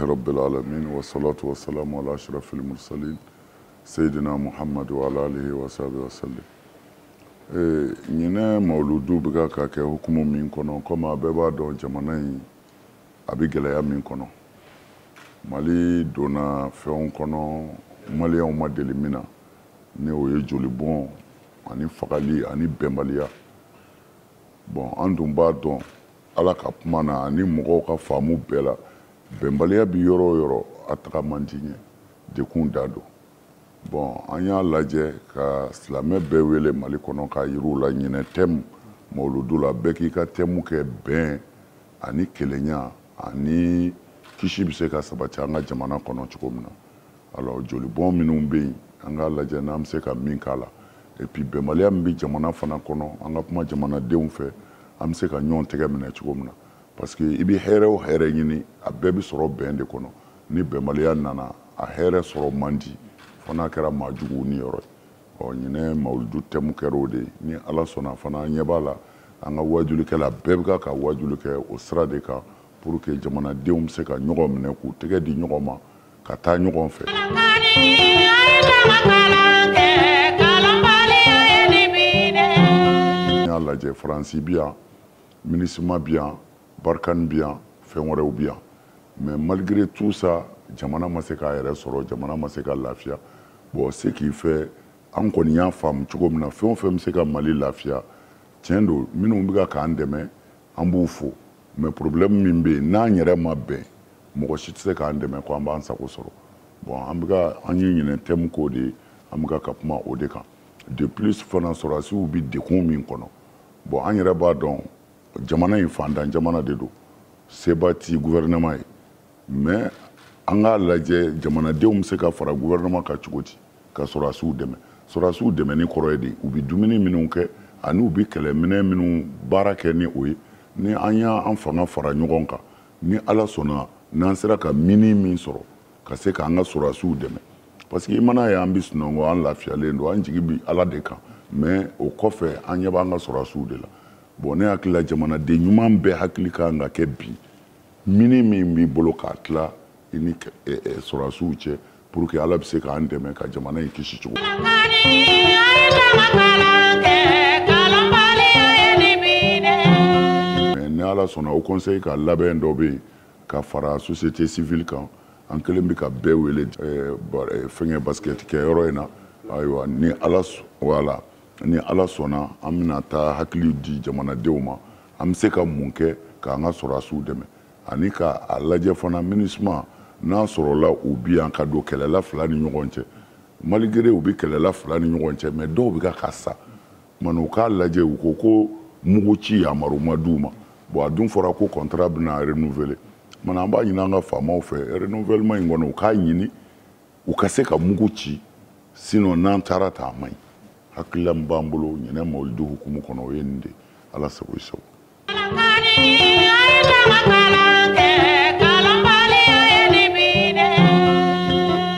Rabbil alamin wa salatu wa salamu ala ashrafil mursalin sayyidina Muhammad wa ala alihi wa sahbihi wa sallim. Ɲinɛ mawuludu bɛ ka kɛ hukumu min kɔnɔ, komi a bɛɛ b'a dɔn jamana in a bɛ gɛlɛya min kɔnɔ. Mali donna fɛnw kɔnɔ maliyɛnw ma deli min na, ni o ye jolibɔn ani fagali ani bɛnbaliya. Bon, an dun b'a dɔn Ala ka kuma na ani mɔgɔw ka faamu bɛɛ la, bɛnbaliya bi yɔrɔ o yɔrɔ a taga man di ɲɛ, dekun da don. Bon, an y'a lajɛ ka silamɛ bɛɛ wele Mali kɔnɔ k'a yir'u la ɲinɛ thème mawuludu la, bɛɛ k'i ka thème kɛ bɛn ani kelenya ani kisi bɛ se ka sabati an ka jamana kɔnɔ cogo min na. Alors jolibɔn minnu bɛ yen, an k'a lajɛ n'an bɛ se ka min k'a la. Et puis bɛnbaliya min bɛ jamana fana kɔnɔ, an ka kuma jamanadenw fɛ, an bɛ se ka ɲɔgɔn tɛgɛ minɛ cogo min na. Parce que i bɛ hɛrɛ o hɛrɛ ɲini, a bɛɛ bɛ sɔrɔ bɛn de kɔnɔ. Ni bɛnbaliya nana, a hɛrɛ sɔrɔ man di, fo n'a kɛra maa juguw ni yɔrɔ ye. Ɔ ɲinɛ mawuludu thème kɛra o de ye. Ni Ala sɔnna fana, an ɲɛ b'a la an ka wajulikɛla bɛɛ bɛ ka wajuli kɛ o sira de kan, pour que jamanadenw bɛ se ka ɲɔgɔn minɛ k'u tɛgɛ di ɲɔgɔn ma ka taa ɲɔgɔn fɛ. N y'a lajɛ, Faransi bi yan, MINUSMA bi yan, Barkhane bi yan, fɛn wɛrɛw bi yan, mais malgré tout ça jamana ma se k'a yɛrɛ sɔrɔ, jamana ma se ka lafiya. Bon, ce qui fait, an kɔni y'a faamu cogo min na, fɛn o fɛn bɛ se ka Mali lafiya, tiɲɛ don, minnu bɛ ka k'an dɛmɛ, an b'u fo, mais problème min bɛ yen, n'an yɛrɛ ma bɛn, mɔgɔ si tɛ se k'an dɛmɛ ko an b'an sago sɔrɔ. Bon, an bɛ ka an ye ɲinɛ thème k'o de ye, an bɛ ka kuma o de kan. De plus fana, sɔrɔdasiw bɛ degun min kɔnɔ, bon, an yɛrɛ b'a dɔn jamana in fantan jamana de don, seba ti gouvernement ye, mais an k'a lajɛ jamanadenw bɛ se ka fara gouvernement kan cogo di ka sɔrɔdasiw dɛmɛ. Sɔrɔdasiw dɛmɛni kɔrɔ ye de, u bɛ dumuni minnu kɛ ani u bɛ kɛlɛminɛ minnu baara kɛ ni o ye, ni an y'an fanga fara ɲɔgɔn kan, ni Ala sɔnna, n'an sera ka mini min sɔrɔ ka se k'an ka sɔrɔdasiw dɛmɛ. Parce que i mana ye an bɛ sunɔgɔ, an lafiyalen don, an jigi bɛ Ala de kan, mais o kɔfɛ an ɲɛ b'an ka sɔrɔdasiw de la. Bon, ne hakili la, jamanaden ɲuman bɛɛ hakili kan ka kɛ bi mini min b'i bolo k'a tila i ni sɔrɔdasiw cɛ, pour que Ala bɛ se k'an dɛmɛ ka jamana in kisi cogo. Mais ni Ala sɔnna, o conseil ka labɛn dɔ bɛ yen ka fara société civile kan. An kɛlen bɛ ka bɛɛ wele fɛngɛ basket kɛyɔrɔ in na. Ayiwa, ni Ala, voilà, ni Ala sɔnna, an bɛna taa hakili di jamanadenw ma, an bɛ se ka mun kɛ k'an ka sɔrɔdasiw dɛmɛ, ani ka a lajɛ fana MINUSMA n'a sɔrɔla u bi yan ka don kɛlɛla fila ni ɲɔgɔn cɛ. Malgré u bɛ kɛlɛla fila ni ɲɔgɔn cɛ, mais dɔw bɛ ka sa mana, u k'a lajɛ. U ko ko mugu ci yamaru ma d'u ma. Bon, a dun fɔra ko contrat bɛna renouveler mana, an b'a ɲini an ka faamaw fɛ, renouvellement in kɔnɔ, u k'a ɲini u ka se ka mugu ci, sinon n'an taara ta a man ɲi. Hakilila min b'an bolo ɲinɛ mawuludu hukumu kɔnɔ, o ye nin de ye. Ala sago i sago.